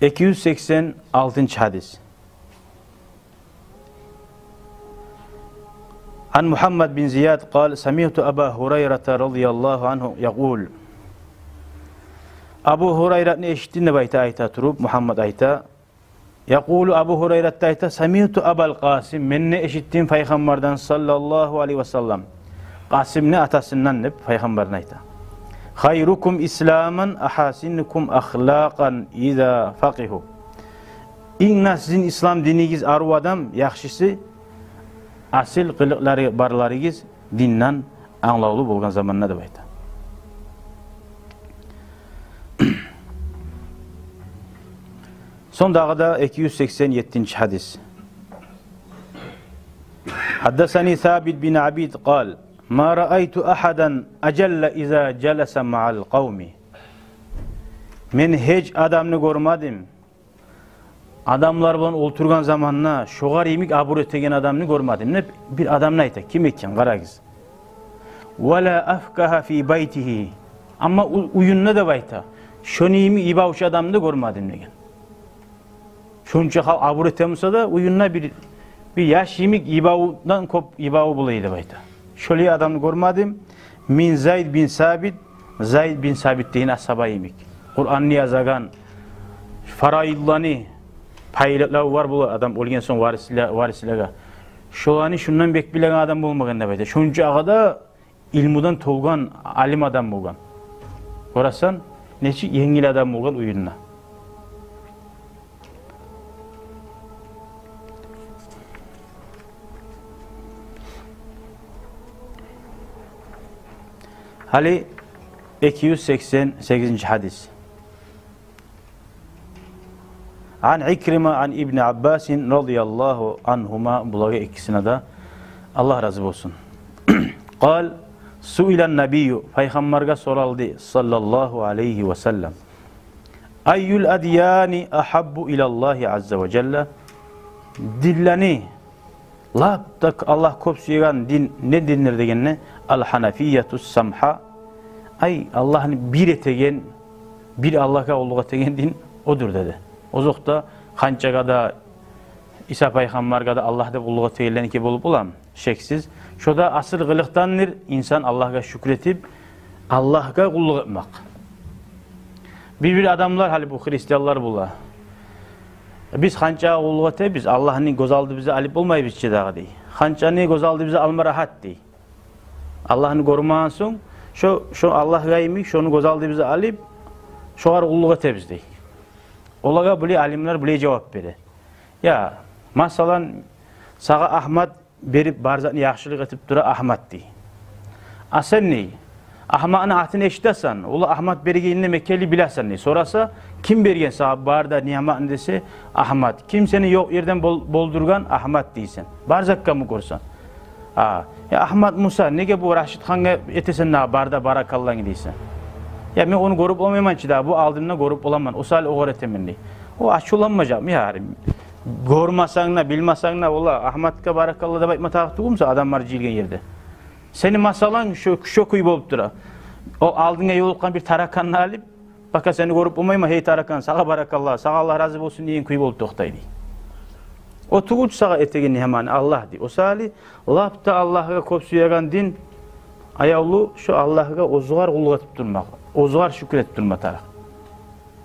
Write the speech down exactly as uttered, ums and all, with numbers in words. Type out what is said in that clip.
Эки юз сексен алтынчы гьадис. Ан Мухаммад бин Зияд къал: «Самиъту Аба Гьурайрата разияллагьу ангьу якъул». Абу Гьурайратны эшитдим деп айта, айта туруп, Мухаммад айта. Якъулу, Абу Гьурайрат да айта: «Самиъту Абал Къасим, мен де эшитдим Пайхаммардан саллаллагьу алайгьи ва саллам». Къасимни атасындан деп Пайхаммарны айта. «Хайрукум исламан ахасинукум ахлакъан иза факъигьу». Инг де сизин ислам динигиз арив адам, яхшысы, асил къылыкълары барларыгъыз, динден англавлу болгъан заманда деп айта. Сонг дагъы да эки юз сексен еттинчи гьадис. Гьаддасани Сабит бин Абид къал: «Ма раайту агьадан ажалла иза жаласа маъал къавми». Мен гьеч адамны гёрмедим, адамлар булан олтургъан заманда шогъар йимик абур этеген адамны гёрмедим деп бир адамны айта. Ким экен, къарагъыз. «Ва ла афкъагьа фи байтигьи». Амма у-, уьюнде деп айта, шону йимик йибавчу адамны да гёрмедим деген. Шонча халкъ абур эте буса да, уьюнде бир, бир яш йимик йибавдан кёп йибаву бола эди деп айта. Шолай адамны гёрмедим. «Мин Зайд бин Сабит», Зайд бин Сабит деген асгьаба йимик. Къуранны язагъан, фарайзланы, пайлавлар бола адам оьлген сонг варисле-, варислеге. Шоланы шондан бек билеген адам болмагъан деп айта. Шонча агъа да илмудан толгъан алим адам болгъан. Гёресен, нечик енгил адам болгъан уьюнде. Гьали эки юз сексен сегизинчи гьадис. Ан Икрима ан Ибни Аббасин радияллагьу ангьума, булагъа экисине де Аллагь рази болсун. Къал: «Суилан набийю», Пайхаммаргъа соралды, саллаллагьу алайгьи ва саллам: «Айюл адияни агьаббу илаллагьи азза ва жалла?» Динлени лап да Аллагь кёп сюеген дин не диндир дегенде, «Ал-гьанафияту самгьа». Ай, Аллагьны бир этеген, бир Аллагьгъа къуллукъ этеген дин одур деди. Озокъда, ханчагъа да, Иса пайхаммаргъа да Аллагь деп къуллукъ этегенлериники болуп боламы? Шексиз. Шо да асил къылыкъдандыр, инсан Аллагьгъа шюкюр этип, Аллагьгъа къуллукъ этмек. Бир-бир адамлар, гьали бу христианлар бола: «Биз ханчагъа къуллукъ этебиз, Аллагьны гёз алдыбызгъа алып болмайбыз чы дагъы», — дей. «Ханчаны гёз алдыбызгъа алма рагьат», — дей. «Аллагьны гёрмеген сонг, шо, шо Аллагьгъа йимик, шону гёз алдыбызгъа алып, шогъар къуллукъ этебиз», — дей. Олагъа булай алимлер булай жавап бере. Я, масала, сагъа Агьмат берип, бар затны яхшылыкъ этип тура Агьмат, дей. А сен, дей, Агьматны атын эшитесен, ол Агьмат бергенин де мекенли билесен, дей. Сораса: «Ким берген сагъа бары да ниъматны?» — десе: «Агьмат». «Ким сени ёкъ ерден бол-, болдургъан?» — «Агьмат», — дейсен. Бар затгъа муну гёрсенг. А, я, Агьмат Муса, неге бу Рашидхангъа этесен дагъы бары да баракалланы, дейсен. Я, мен ону гёрюп болмайман чы дагъы, бу алдымда гёрюп боламан, о саялы огъар этемен, дей. О ачувланмажакъмы, я, гьали? Гёрмесенг де, билмесенг де, ола Агьматгъа баракалла деп айтма тарыкъ тюгюлмю сагъа, адамлар жыйылгъан ерде? Сени масаланг шо, шо кюй болуп тура. О алдынга ёлукъгъан бир тараканны алып, пока сени гёрюп болмайман, «Гьей, таракан, сагъа баракалла, сагъа Аллагь рази болсун» деген кюй болуп токътай, дей. О тюгюл чю сагъа этеген ниъматны Аллагь, дей. О саялы лап да Аллагьгъа кёп сюеген дин, аявлу, шо Аллагьгъа оьзюгер къуллукъ этип турмакъ, оьзюгер шюкюр этип турма тарыкъ.